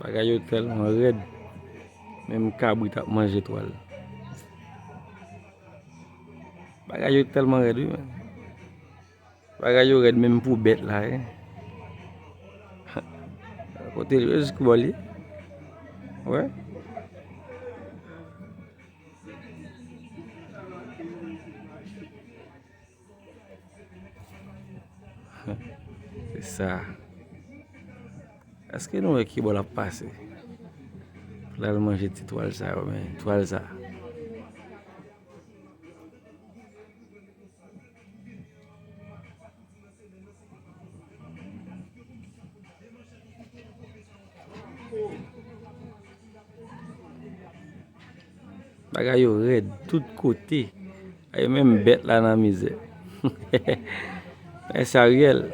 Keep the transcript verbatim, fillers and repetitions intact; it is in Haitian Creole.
Bagay yo tèlman rèd. Menm kabrit ap manje twal. Bagay yo tèlman rèd, wi, men. Bagay yo rèd menm pou bèt la, wi. Kote l ye, jis ki bò l ye. Wè. Se sa. Èske nou wè ki bò l ap pase? Pou l al manje ti twal sa yo, men, twal sa. Bagay yo rèd tout kote. Ay, menm bèt la nan mizè. Mèsi Ariel.